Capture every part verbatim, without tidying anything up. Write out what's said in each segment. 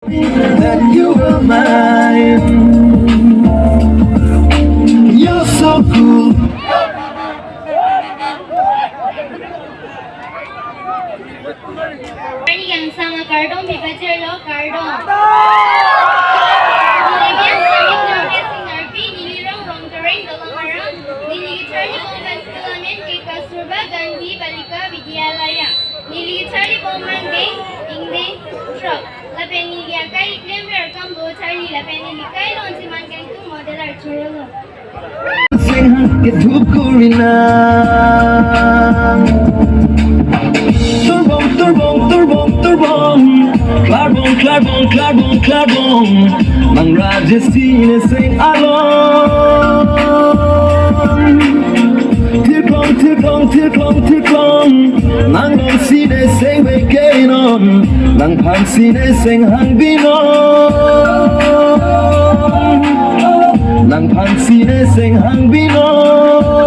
That you were mine. You're so cool. Ani kangsam akardom pipachirlo, kardom. Neli kangsam Inglorsing Arpi, neli rong Rongtereng Dolamara, neli kacharli bom pen school amen ke Kasturba Gandhi Balika Vidyalaya. Neli kacharli bom angdeng, ingdeng throk. Lapen neli akai klemver akam bo charli, lapen neli kai longsi man kangtung model archurolo. Seng hang ke thup kurina. Turbong, turbong, turbong, turbong. Klarbong, klarbong, klarbong, klarbong. Nang Rajesh Sine Seng along. Thirklong, thirklong, thirklong, thirklong. Nang long Sine Seng vekeinon. Nangphan Sine Seng hangbinon. Nangphan Sine Seng hangbinon.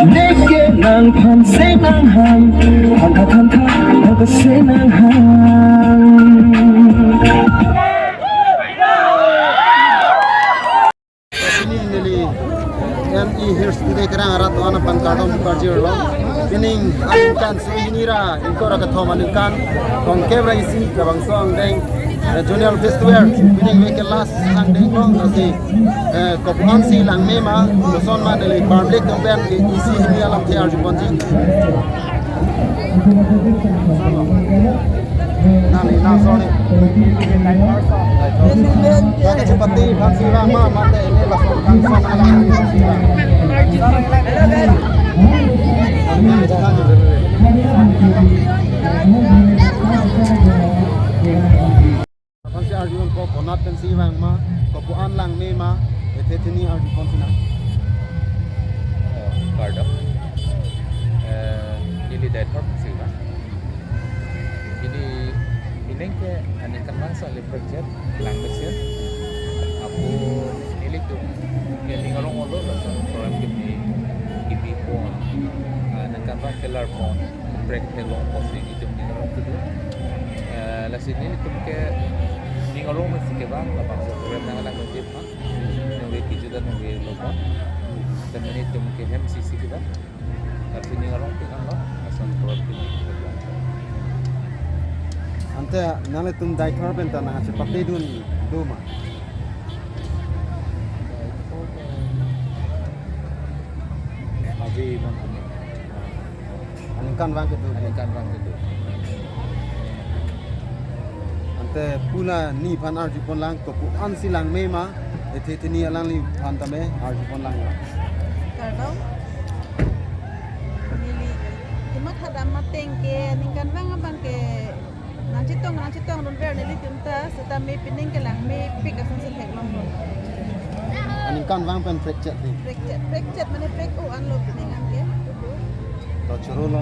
Neke nangphan Seng nanghang. Thantha, thantha, thantha Seng nanghang. Pini neli M E Higher Secondary Kerang arat do-an aphan kardom pipachirlo. Pining aningkan suri hini ra ingkoi ra kethom aningkan kongkep ra isi labangso angdeng regional festival pining veke last angdenglo, lasi, eh, kopu-an si langme ma, koson ma neli public atum pen isi hini alamthe arjuponji. Nangli nang soni. Nang kachepate aphan si vang ma, mate ini lason kangsam alam aphan si vang. Aphan si arjuponpo, konat pen si vang ma, kopu-an langme ma, ethe theni arjuponsinang. Oh, kardom. Eh, neli Deithor si vang. Neli pining ke aningkanvang sali prekchet, langmesen. Ako nelitum ke ning arong olo lason program kimi, kimi pon. Ah, ningkanvang kelar pon. Prek helong kosi itum ning arong kedo. Eh, lasi nelitum ke ning arong si kevang, labangso program nanglang nangji aphan. Nangve kejut ta nangve lobon. Tame nelitum ke hem si si kevang. Lasi ning arong pik anlo, lason program kimi kevang. Ante nanglitum Deithor pen ta nangchepatedun do ma? Ave mon. Aningkanvang kedo. Aningkanvang kedo. Ante puna neliphan arjuponlang, kopu-an si langme ma, ethe theni alangliphan tame arjuponlang ya. Kardom. Neli kematha dam ateng ke aningkanvang abang ke nangchetong, nangchetongdunver nelitum ta, setame pining ke langmepik asonsi theklonglo. Aningkanvang pen prekchet ni. Prekchet, prekchet mane prek-o anlo pining anke. To chorolo.